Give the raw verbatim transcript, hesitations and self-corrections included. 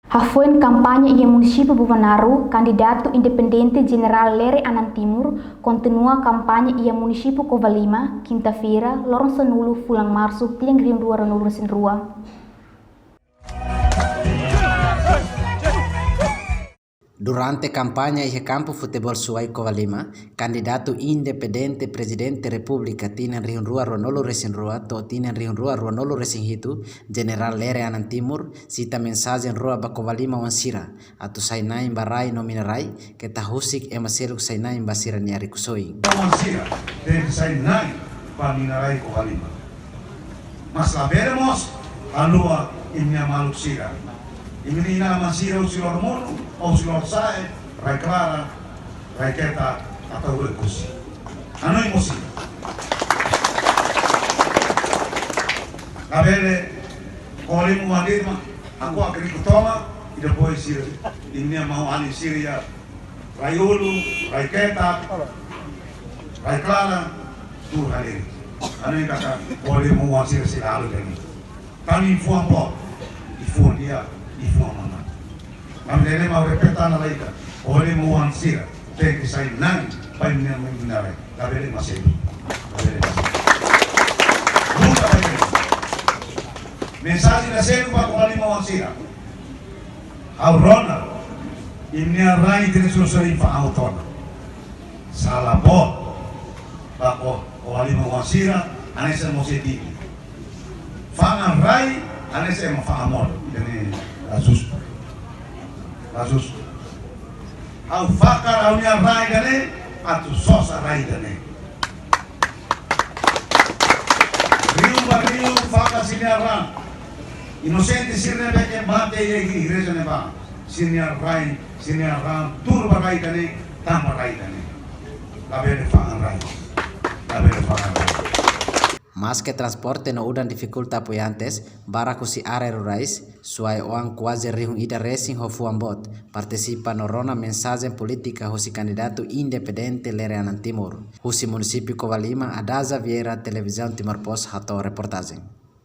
Hafoin kampaña iha munisípiu Bobonaro, kandidatu independente Jenerál Lere Anan Timur kontinua kampaña iha munisípiu Covalima, kinta-feira, loron sanulu fulan Marsu, tinan rihun rua ruanulu resin rua. Durante kampaña iha kampu futeból Suai Covalima, kandidatu independente Prezidente Repúblika tinan rihun rua ruanulu resin rua to'o tinan rihun rua ruanulu resin hitu, Jenerál Lere Anan Timur, sita mensajen rua ba Covalima oan sira, atu sai na'in ba rai no mina-rai, keta husik ema seluk sai na'in ba sira-nia rikusoin. Oan sira tenke sai na'in ba mina-rai Covalima. Mas labele mós haluha imi-nia maluk sira, imi-nia inan-aman sira husi Loromonu, husi Lorosa'e, Rai Klara, Rai Ketak, atau Oekusi. Hanoin mós sira. Labele Covalima oan sira mak hakuak riku tomak, i depois sira, imi-nia maun-alin sira iha Rai Ulu, Rai Ketak, Rai Klara, tuur halerik. Hanoin katak Covalima oan sira sei la haluha ida-ne'e. Tanba imi fuan boot, imi fuan di'ak, imi fuan manán. Ami ne'e mak ha'u repete ona lai katak Covalima oan sira tenke sai na'in ba imi-nia mina-rai. Labele mak seluk. Labele mak seluk. Nunka labele. Mensajen ida seluk ba Covalima oan sira. Ha'u rona, imi-nia rai tenke sosa imi fa'an hotu ona. Sala boot ba Covalima oan sira, hanesan mós imi. Fa'an rai, hanesan ema fa'an modo, ida-ne'e la justu. La justu. Ha'u fakar ha'u-nia rai ida-ne'e, atu sosa rai ida-ne'e. Rihun ba rihun fakar sira-nia raan. Inosente sira ne'ebé ke mate iha igreja ne'ebá. Sira-nia rai, sira-nia raan, tuur ba rai ida-ne'e, tanba rai ida-ne'e. Labele fa'an rai. Labele fa'an rai. Maske transporte no udan difikulta apoiantes, barak husi área rurais, Suai oan kuaze rihun ida resin ho fuan boot, partisipa no rona mensajen polítika husi kandidatu independente Lere Anan Timur. Husi munisípiu Covalima, Adaza Vieira, Televizaun Timor Post, hato'o reportajen.